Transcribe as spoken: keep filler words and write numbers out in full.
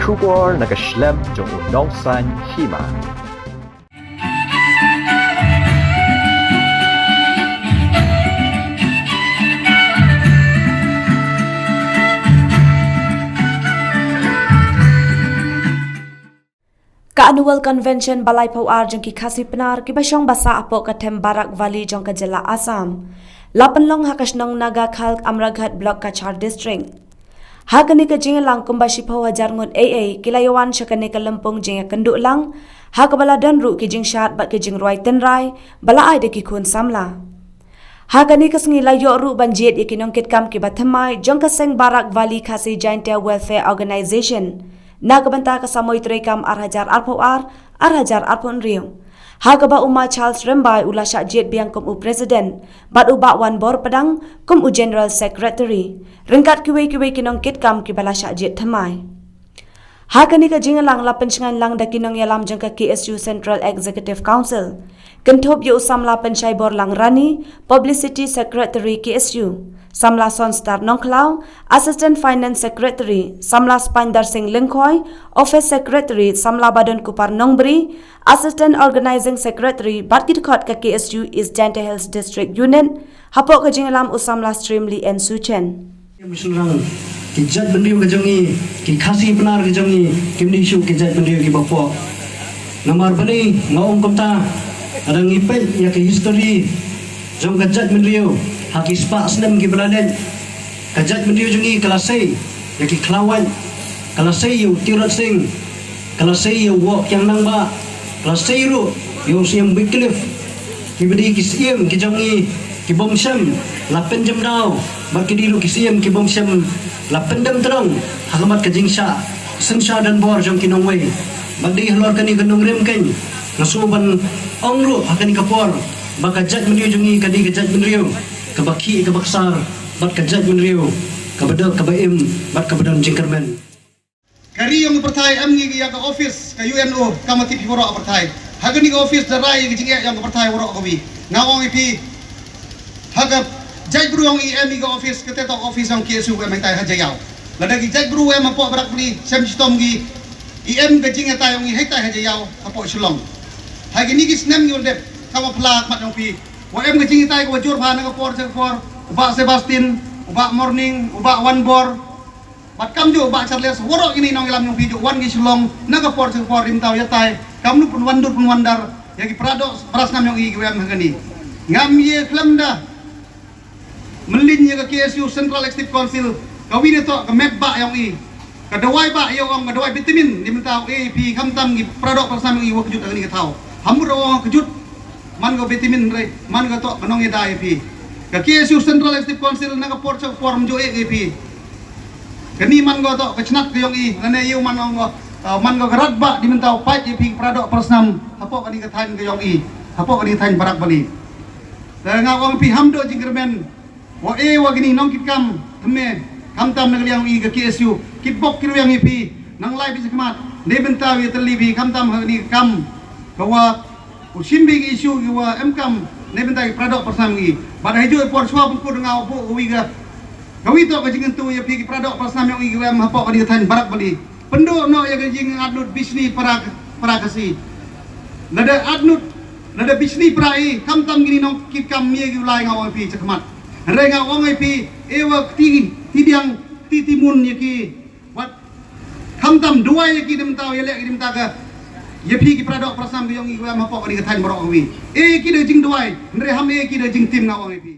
Khubor na ka shlem jong u nongsan hima. Ka Annual Convention ba laiphew ar jong ki Khasi Pnar kiba shong ba sah hapoh ka Them Barak Valley jong ka jylla Assam la pynlong ha ka shnong Naga Khalk, Amraghat Block, Cachar District. Ha kane ka jingïalang kumba shiphew hajar ngut ei ei ki la ïawan sha kane ka lympung jingïakynduh lang, ha kaba la don ruh ki jingshad bad ki jingrwai tynrai ba la ai da ki khun samla. Ha kane ka sngi la ïoh ruh ban jied ïa ki nongkitkam kiba thymmai jong ka seng Barak Valley Khasi Jaintia Welfare Organization na ka bynta ka samoi treikam ar hajar arphew ar, ar hajar arphew hynriew. Ha kaba u Ma Charles Rymbai u la shah jied biang kum u President bad u Bah Wanbor Pdang kum u General Secretary, ryngkat kiwei kiwei ki nongkitkam kiba la shah jied thymmai. Ha kane ka jingïalang la pynshngaiñ lang da ki nongïalam jong ka K S U Central Executive Council, kynthup ïa u samla Pynshai Borlang Rani, Publicity Secretary K S U, samla Sonstar Nongkhlaw, Assistant Finance Secretary, samla Spandar Singh Lyngkhoi, Office Secretary, samla Badon Kupar Nongbri, Assistant Organizing Secretary bad ki dkhot ka K S U East Jaintia Hills District Unit, hapoh ka jingïalam u samla Streamly N Suchen. Ki shynrang, ki jaitbynriew ka jong ngi, ki Khasi Pnar ka jong ngi, kim dei shuh ki jaitbynriew kiba pop. Namar balei nga ong kumta, lada ngi peit ïa ka history jong ka jaitbynriew ha ki spah snem kiba la leit, ka jaitbynriew jong ngi ka la sei ïa ki Khlawait, ka la sei ïa u Tirot Sing, ka la sei ïa u Woh Kiang Nangbah, ka la sei ruh ïa u Siem Wycliffe. Kiba dei ki siem ki jong ngi ki bym shym la pynjem daw, bad ki dei ruh ki siem ki bym shym la pyndem tyrong ha khmat ka jingshah synshar donbor jong ki nongwei. Bad dei halor kane ka nongrim kein nga sngew ban ong ruh ha kane ka por ba ka jaitbynriew jong ngi ka dei ka jaitbynriew kaba khih kaba ksar bad ka jaitbynriew kaba duk kaba im bad kaba don jingkyrmen. Ka ri yong ka pyrthai em ngi ïa ka office ka U N O, ka ma tip hi baroh ka pyrthai. Ha kane ka office da rai ïa ka jingeh yong ka pyrthai baroh ka wi. Nga ong ïa phi, ha ka jaitbru yong i em ïa ka office, kata toh office yong K S U em haitai ha Jaïaw. Lada ki jaitbru em hapoh Barak Valley, shem shitom ki, i em ka jingïatai yong i haitai ha Jaïaw hapoh Shillong. Ha kine ki snem ngi wan dep, ka ma pla khmat yong phi, wa em ka jingïatai ka wa jur bha na ka por sha ka por. U Bah Sebastian, u Bah Morning, u Bah Wanbor, bad kamjooh u Bah Charles, waroh kine nongïalam yong phi jooh wan ki Shillong na ka por sha ka por, rim tau ïatai, kam nu pynwandur pynwandar ïa ki paradoh parasnam yong i ki wa em ha kane. Ngam ïa khlem da mynlin ïa ka K S U Central Executive Council, ka wi na toh ka met bah yong i, ka dawai bah ïa ong ka dawai vitamin, ni mynta u A P khamtam ki paradoh parasnam yong i wa kjut ha kane ka thaw. Hamur ong kjut, man ka vitamin re, man ka toh ka nongïada ïa phi. Ka K S U Central Executive Council na ka por sha ka por ym ju eh ïa phi. Kane man ka toh ka chnat ka yong i, lane ïa u man ka, uh, man ka rat bah di mynta u pait ïa phi paradoh parasnam hapoh kane ka thaiñ ka yong i, hapoh kane ka thaiñ Barak Valley. Te nga ong phi ham doh jingkyrmen, wa e wa kine nongkitkam thymme, khamtam na ka liang i ka K S U, kitbok kirwiang ïa phi, nang lai phi shakhmat, ne bynta ïa tylli phi, khamtam ha kane ka kam, ka wa u shim bha ki issue ki wa em kam, ne bynta ki paradoh parasnam ngi. Bad ha juh i por shuwa pynkut nga u buh ka wi ka, ka wi toh ka jingkyntu ïa phi ki paradoh parasnam yong i ki wa em hapoh kane ka thaiñ Barak Valley. Pynduh noh ïa ka jingatnud bishni para, para Khasi. Lada atnud, lada bishni para i, khamtam kine nongkitkam mih ki u lai nga ong ïa phi shakhmat. Hynrei nga ong ïa phi, e wa kti, kti diang, kti timun ïa ki. Wat khamtam duwai ïa ki, ne bynta ïaleh ki, ne bynta ka, ïa phi ki paradoh parasnam ka yong i wa em hapoh kane ka thaiñ baroh ka wi. E ki da jingduwai, hynrei ham e ki da jingtim nga ong ïa phi.